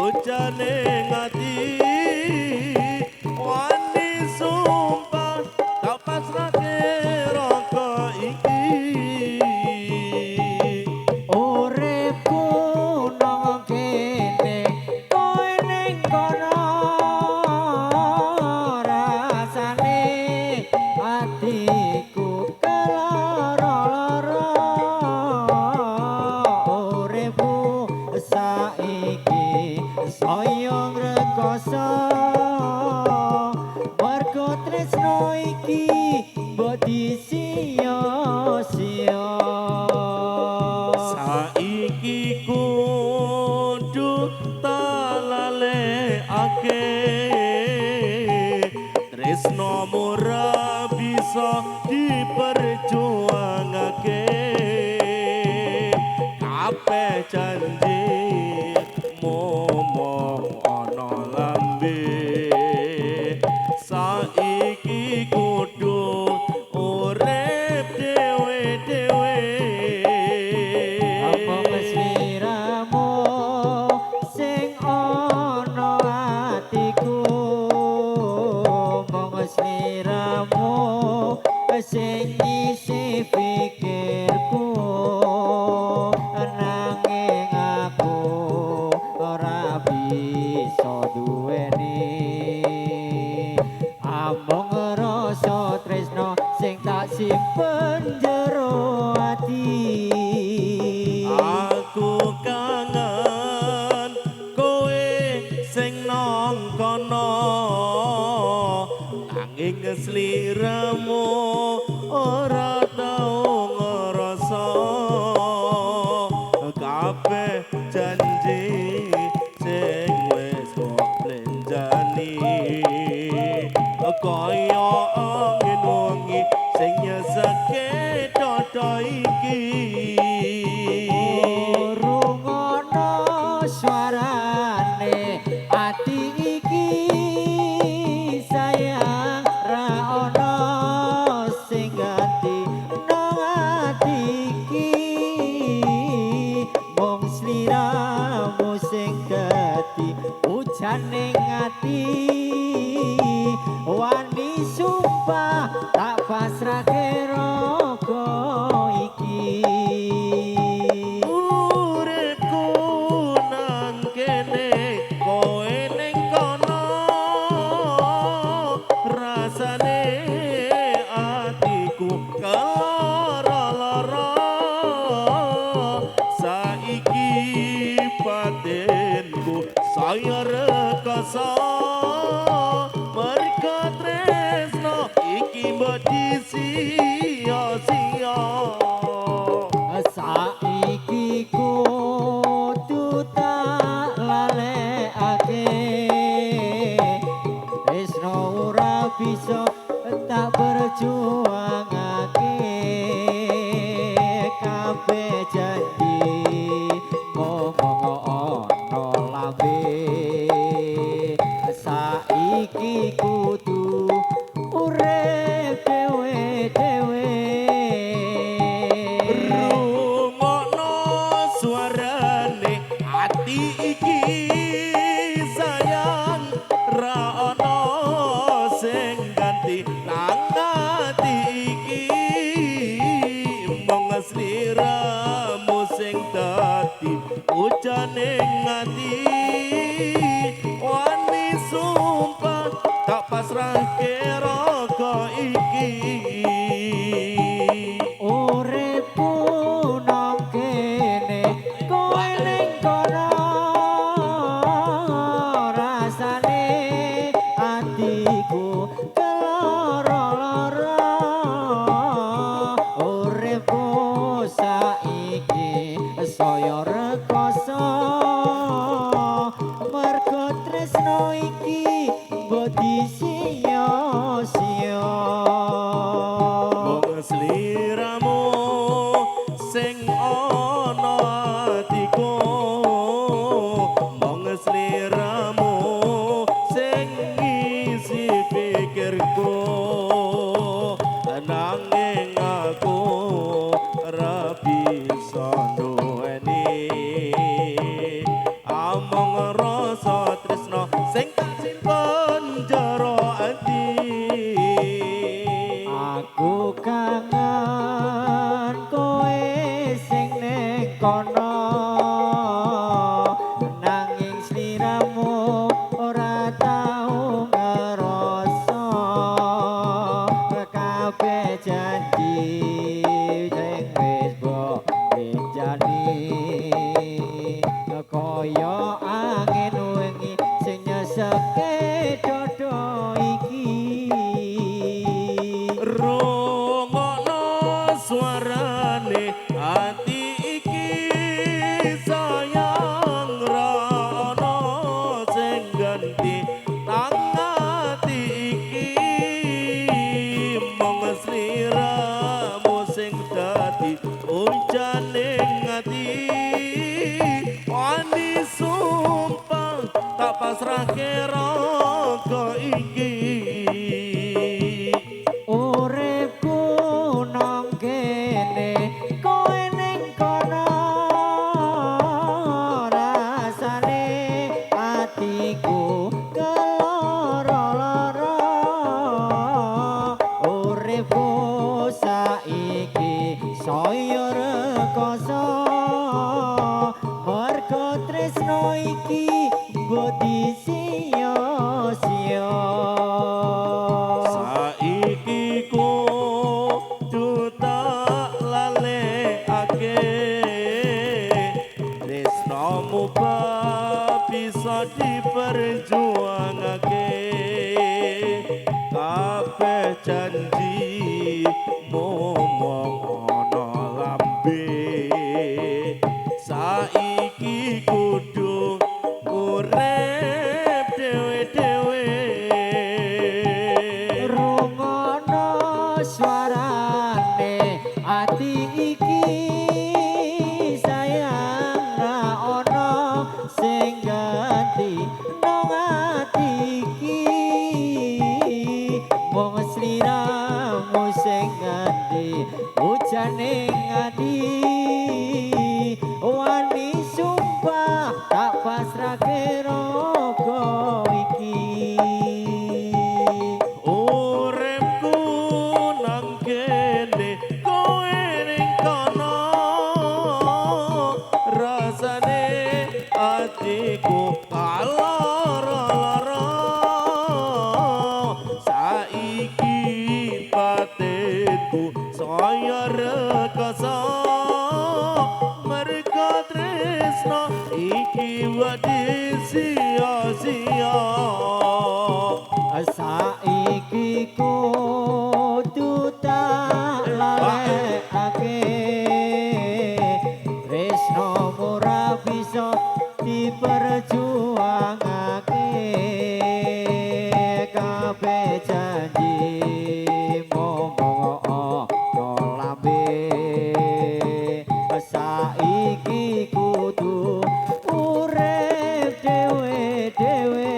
ujane ati. Wani sumpah tak pasrahke raga iki. Uripku nang kene, kowe ning kono, rasane atiku kelara-lara. Uripku saiki saya ngrekoso, mergo tresno iki mbok disia-sia. Saiki kudu tak lalekake, tresno ora bisa diperjuangake. Kabeh janji momong ana lambe. Saiki kudu urip dhewe-dhewe. Apa sliramu sing ana atiku, mung sliramu sing ngisi pikirku, nanging aku ora bisa duweni. Amung rasa tresno sing tak simpen jero ati. Aku kangen kowe sing nang kono, nanging sliramu ora tau ngrasa. Kabeh janji sing wis mbok blenjani kaya angin wengi sing nyeseke dada iki. Rungono suarane ati iki, sayang, ra ono sing ganti nang ati iki. Mung sliramu sing dadi ujane ati. Wani sumpah tak pasrahke raga iki. Uripku nang kene, kowe ning kono, rasane atiku kelara-lara. Saiki batinku saya rekoso, mergo tresno iki mbok disia-sia. Saiki kudu tak lalekake, tresno ora bisa tak perjuangake. Kabeh janji ngomong ana lambe. Saiki kudu urip dhewe-dhewe. Rungokno suarane ati iki, sayang, ra ono sing ganti nang ati iki. Mung sliramu sing dadi ujane ati. Wani sumpah tak pasrahke raga iki. Uripku nang kene, kowe ning kono, rasane atiku kelara-lara. Uripku saiki saya rekoso, mergo tresno iki mbok disia-sia. Mung sliramu sing ana atiku, mung sliramu sing ngisi pikirku, nanging aku ora bisa duweni. Amung rasa sing tak simpen jero ati. Aku kangen kowe sing ning kono, nanging sliramu ora tau ngerasa. Kabeh janji sing wis mbok janji kaya angin wengi sing nyeseke dodo iki. Rungokno suarane ati iki sayang, ra ono sing ganti nang ati iki, mung sliramu sing dadi ujane ati. Wani sumpah tak pasrahke raga iki. Uripku nang kene, kowe ning kono, rasane atiku keloro-loro. Uripku saiki saya rekoso, mergo tresno iki mbok disia-sia. Saiki kudu tak lalekake, tresnomu bab bisa diperjuangake. Kabeh janji mung ana lambe, saiki kudu urip dhewe-dhewe. Rungono suarane ati iki sayang, ra ono sing ganti nang ati iki, mung sliramu sing ganti ujane ati. Wani sumpah tak pasrahke raga iki. Uripku nang kene, kowe ning kono, rasane atiku kaloro-loro. Saiki batinku saya rekoso, mergo tresno iki wedi sia-sia. Saiki kudu tak lalekake, tresno ora bisa diperjuangake. Kabeh janji mung ana lambe, saiki kudu urip dhewe-dhewe.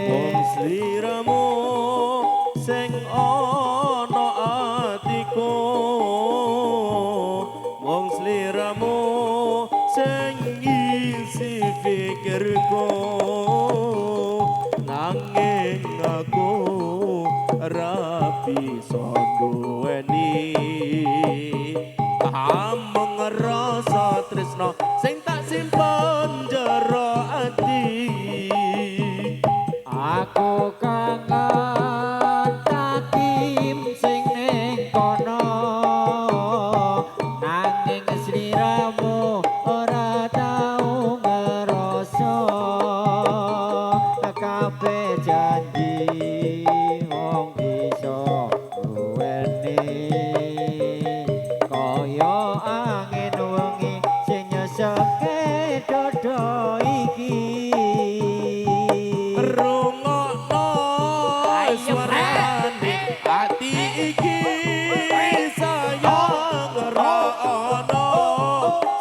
Wong sliramu sing ana atiku, wong sliramu sing ngisi pikirku, nanging aku ra bisa duweni. Amung rasa tresno sing tak simpen jero ati. Aku kangen takim sing ning kono, nanging sliramu ora tau ngerasa. Kabeh janji wong bisa duweni, kaya angin wengi sing nyeseke dodo iki. Rungokno suarane ati iki sayang, ra ono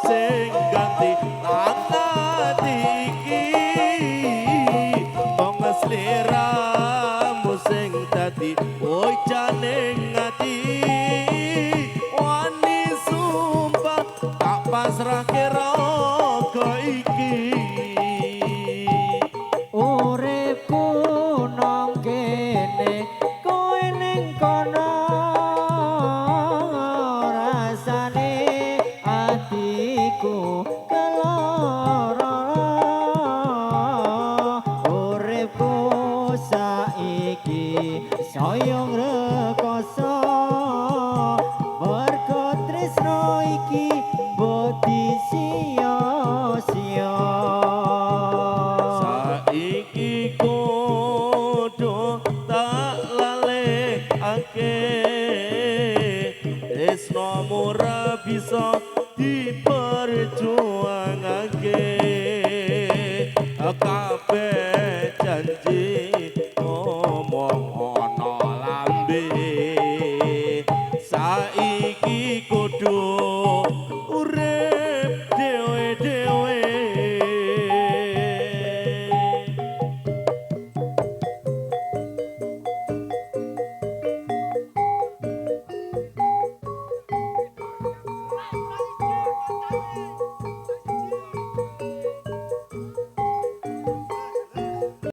sing ganti nang ati iki, mung sliramu sing dadi ujane ati. Wani sumpah tak pasrahke raga iki. iso diperjuangake kabeh.